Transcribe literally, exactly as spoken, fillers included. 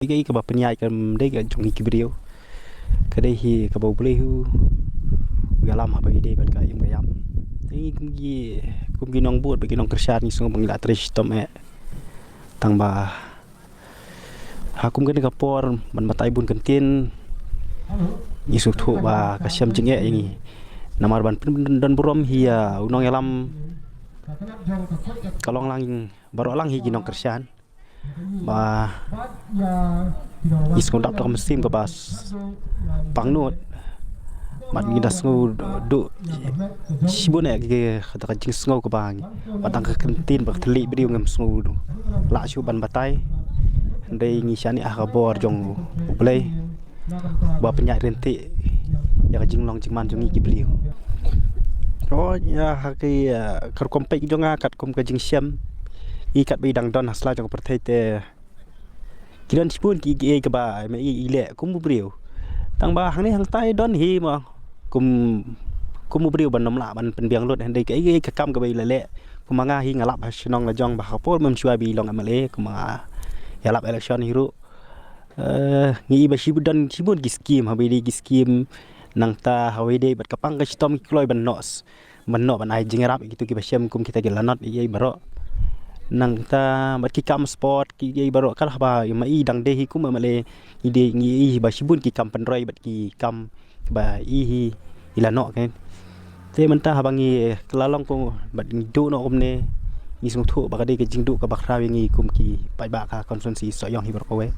Kaei kaba pynïaid kam dei ka jong ngi ki briew. Ka dei hi kaba U Blei hi u ïalam haba ïadei bad ka im ka ïap. Te ngi kum ki, kum ki nongbud bad ki nongkyrshan ngi sngew ba ngi la trei shitom eh. Tang ba ha kum kane ka por ban batai bun kyntien, ngi sngewthuh ba ka shem jingeh ïa ngi. Namar ban pyndon burom hi ïa u nongïalam ka long lang baroh lang hi ki nongkyrshan. Ba ngi sngew dap da ka mynsiem kaba pangnud. Bad ngi da sngew duh shibun eh ki, ka jingsngew kaba ngi, bad tang ka kyntien bad ka thylliej briew ngim sngew lah shuh ban batai. Hynrei ngi shaniah ha ka bor jong U Blei ba pynïaid ryntih ïa ka jinglong jingman jong ngi ki briew. Oh, ïa ha ki, eh, ka rukom peit jong nga katkum ka jingshem, ngi katba i dang don ha sla jong ka pyrthei te ki don shibun ki, kiei kaba ma i, i leh kum u briew. Tang ba hangne hangtai don hi ma kum, kum u briew ban ym lah ban pynbiang lut, hynrei kaei ka kam kaba i la leh. Kum ma nga hi nga lap ha shnong la jong ba ha ka por mem shuwa ba i long M L A, kum ma nga ïalap election hi ruh. Eh, ngi i ba shibun, don shibun ki skim, haba ïadei ki skim, nangta haba ïadei bad ka pang ka shitom ki kloi ban noh, ban noh ban ai jingïarap ïa kito kiba shem kum kita ki lanot ïa baroh. Nangta bad ki kam sport ki ïa baroh, ka haba ma i dang dei hi kum M L A, ngi dei, ngi i ba shibun ki kam pynroi bad ki kam ba i hi i la noh kein. Te mynta haba ngi la long kum bad ngi duh noh kumne, ngi sngewthuh ba ka dei ka jingduh kaba khraw ïa ngi kum ki paidbah ka constituency Sohiong hi baroh kawei.